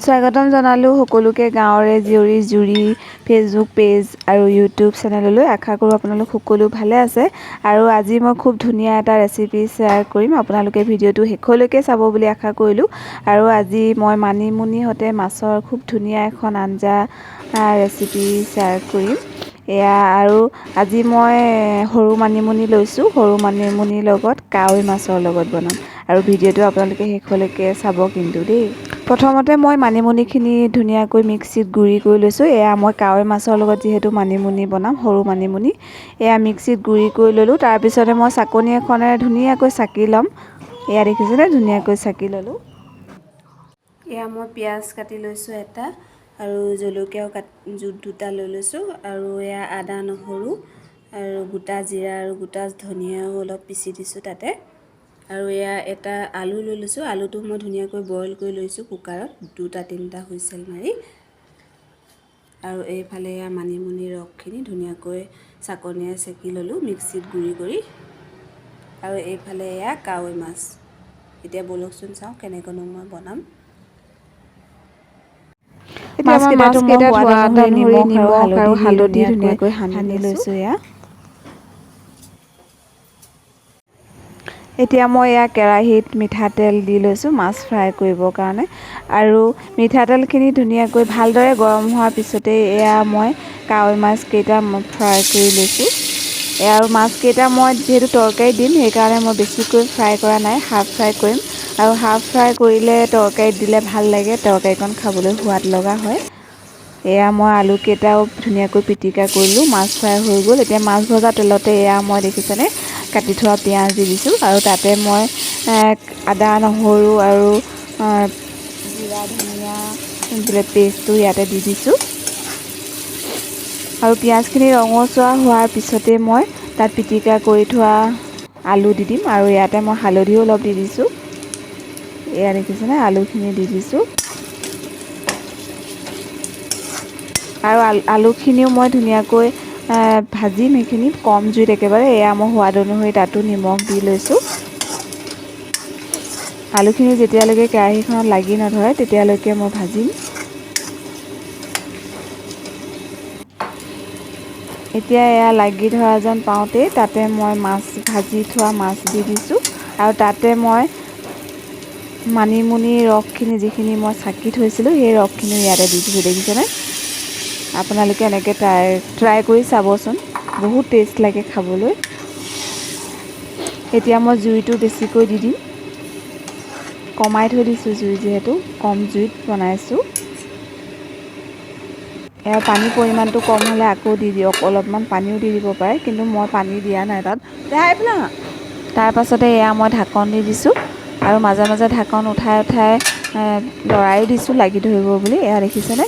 স্বাগতম জনালোঁ সকলোকে গাঁৱৰে জীয়ৰী জুৰি ফেচবুক পেজ আৰু ইউটিউব চেনেললৈ। আশা কৰোঁ আপোনালোক সকলো ভালে আছে। আৰু আজি মই খুব ধুনীয়া এটা ৰেচিপি শ্বেয়াৰ কৰিম, আপোনালোকে ভিডিঅ'টো শেষলৈকে চাব বুলি আশা কৰিলোঁ। আৰু আজি মই মানিমুনি সৈতে মাছৰ খুব ধুনীয়া এখন আঞ্জা ৰেচিপি শ্বেয়াৰ কৰিম। এয়া আৰু আজি মই সৰু মানিমুনি লৈছোঁ, সৰু মানিমুনিৰ লগত কাৱৈ মাছৰ লগত বনাম। আৰু ভিডিঅ'টো আপোনালোকে শেষলৈকে চাব কিন্তু দেই। প্ৰথমতে মই মানিমুনিখিনি ধুনীয়াকৈ মিক্সিত গুড়ি কৰি লৈছোঁ। এয়া মই কাৱৈ মাছৰ লগত যিহেতু মানিমুনি বনাম, সৰু মানিমুনি, এয়া মিক্সিত গুড়ি কৰি ল'লোঁ। তাৰপিছতে মই চাকনি এখনেৰে ধুনীয়াকৈ চাকি ল'ম। এয়া দেখিছেনে, ধুনীয়াকৈ চাকি ল'লোঁ। এয়া মই পিঁয়াজ কাটি লৈছোঁ এটা, আৰু জলকীয়াও দুটা লৈ লৈছোঁ। আৰু এয়া আদা, নহৰু আৰু গোটা জিৰা আৰু গোটা ধনিয়াও অলপ পিচি দিছোঁ তাতে। আৰু এয়া এটা আলু লৈ লৈছোঁ। আলুটো মই ধুনীয়াকৈ বইল কৰি লৈছোঁ কুকাৰত দুটা তিনিটা হুইচেল মাৰি। আৰু এইফালে এয়া মানিমুনি ৰসখিনি ধুনীয়াকৈ চাকনিৰে চেকি ল'লোঁ মিক্সিত গুড়ি কৰি। আৰু এইফালে এয়া কাৱৈ মাছ। এতিয়া ব'লকচোন চাওঁ কেনেকৈনো মই বনাম। মাছকেইটাতো মই সোৱাদ অনুসৰি নিমখ আৰু হালধি ধুনীয়াকৈ সানি লৈছোঁ। এয়া এতিয়া মই এয়া কেৰাহীত মিঠাতেল দি লৈছোঁ মাছ ফ্ৰাই কৰিবৰ কাৰণে। আৰু মিঠাতেলখিনি ধুনীয়াকৈ ভালদৰে গৰম হোৱাৰ পিছতেই এয়া মই কাৱৈ মাছকেইটা ফ্ৰাই কৰি লৈছোঁ। এয়া আৰু মাছকেইটা মই যিহেতু তৰকাৰী দিম, সেইকাৰণে মই বেছিকৈ ফ্ৰাই কৰা নাই, হাফ ফ্ৰাই কৰিম। আৰু হাফ ফ্ৰাই কৰিলে তৰকাৰীত দিলে ভাল লাগে, তৰকাৰীকণ খাবলৈ সোৱাদ লগা হয়। এয়া মই আলুকেইটাও ধুনীয়াকৈ পিটিকা কৰিলোঁ, মাছ ফ্ৰাই হৈ গ'ল। এতিয়া মাছ ভজা তেলতে এয়া মই দেখিছেনে কাটি থোৱা পিঁয়াজ দি দিছোঁ। আৰু তাতে মই আদা, নহৰু আৰু জিৰা, ধনিয়া পেষ্টটো ইয়াতে দি দিছোঁ। আৰু পিঁয়াজখিনি ৰঙচুৱা হোৱাৰ পিছতে মই তাত পিটিকা কৰি থোৱা আলু দি দিম। আৰু ইয়াতে মই হালধিও অলপ দি দিছোঁ। এয়া দেখিছেনে, আলুখিনি দি দিছোঁ। আৰু আলুখিনিও মই ধুনীয়াকৈ ভাজিম সেইখিনি কম জুইত একেবাৰে। এয়া মই সোৱাদ অনুসৰি তাতো নিমখ দি লৈছোঁ। আলুখিনি যেতিয়ালৈকে কেৰাহীখনত লাগি নধৰে তেতিয়ালৈকে মই ভাজিম। এতিয়া এয়া লাগি ধৰা যেন পাওঁতেই তাতে মই মাছ ভাজি থোৱা মাছ দি দিছোঁ। আৰু তাতে মই মানিমুনি ৰসখিনি যিখিনি মই চাকি থৈছিলোঁ সেই ৰসখিনিও ইয়াতে দি দিছোঁ। দেখিছেনে, আপোনালোকে এনেকৈ ট্ৰাই কৰি চাবচোন, বহুত টেষ্ট লাগে খাবলৈ। এতিয়া মই জুইটো বেছিকৈ দি দিম, কমাই থৈ দিছোঁ জুই, যিহেতু কম জুইত বনাইছোঁ। ইয়াৰ পানীৰ পৰিমাণটো কম হ'লে আকৌ দি দিয়ক, অলপমান পানীও দি দিব পাৰে, কিন্তু মই পানী দিয়া নাই তাত। তাৰ পাছতে এয়া মই ঢাকন দি দিছোঁ। আৰু মাজে মাজে ঢাকন উঠাই উঠাই লৰায়ো দিছোঁ লাগি ধৰিব বুলি। এয়া দেখিছেনে,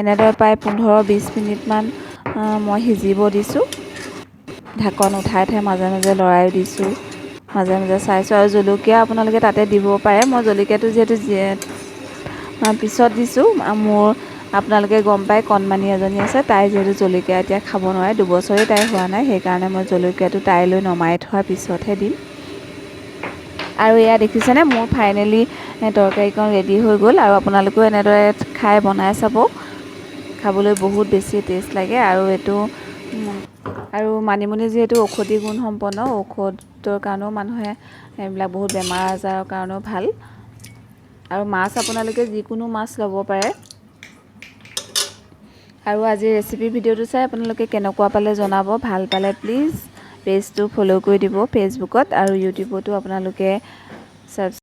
এনেদৰে প্ৰায় 15-20 মিনিটমান মই সিজিব দিছোঁ। ঢাকন উঠাই উঠাই মাজে মাজে লৰায়ো দিছোঁ, মাজে মাজে চাইছোঁ। আৰু জলকীয়া আপোনালোকে তাতে দিব পাৰে। মই জলকীয়াটো যিহেতু পিছত দিছোঁ, মোৰ আপোনালোকে গম পায় কণমানি এজনী আছে, তাই যিহেতু জলকীয়া এতিয়া খাব নোৱাৰে, দুবছৰেই তাই হোৱা নাই, সেইকাৰণে মই জলকীয়াটো তাইলৈ নমাই থোৱাৰ পিছতহে দিম। আৰু এয়া দেখিছেনে, মোৰ ফাইনেলি তৰকাৰীকণ ৰেডি হৈ গ'ল। আৰু আপোনালোকেও এনেদৰে খাই বনাই চাব, খাবলৈ বহুত বেছি টেষ্ট লাগে। আৰু এইটো আৰু মানিমুনি যিহেতু ঔষধি গুণ সম্পন্ন, ঔষধৰ কাৰণেও মানুহে এইবিলাক বহুত বেমাৰ আজাৰৰ কাৰণেও ভাল। আৰু মাছ আপোনালোকে যিকোনো মাছ ল'ব পাৰে। আৰু আজিৰ ৰেচিপি ভিডিঅ'টো চাই আপোনালোকে কেনেকুৱা পালে জনাব। ভাল পালে প্লিজ পেজটো ফ'ল' কৰি দিব ফেচবুকত, আৰু ইউটিউবতো আপোনালোকে ছাবস্ক্ৰাইব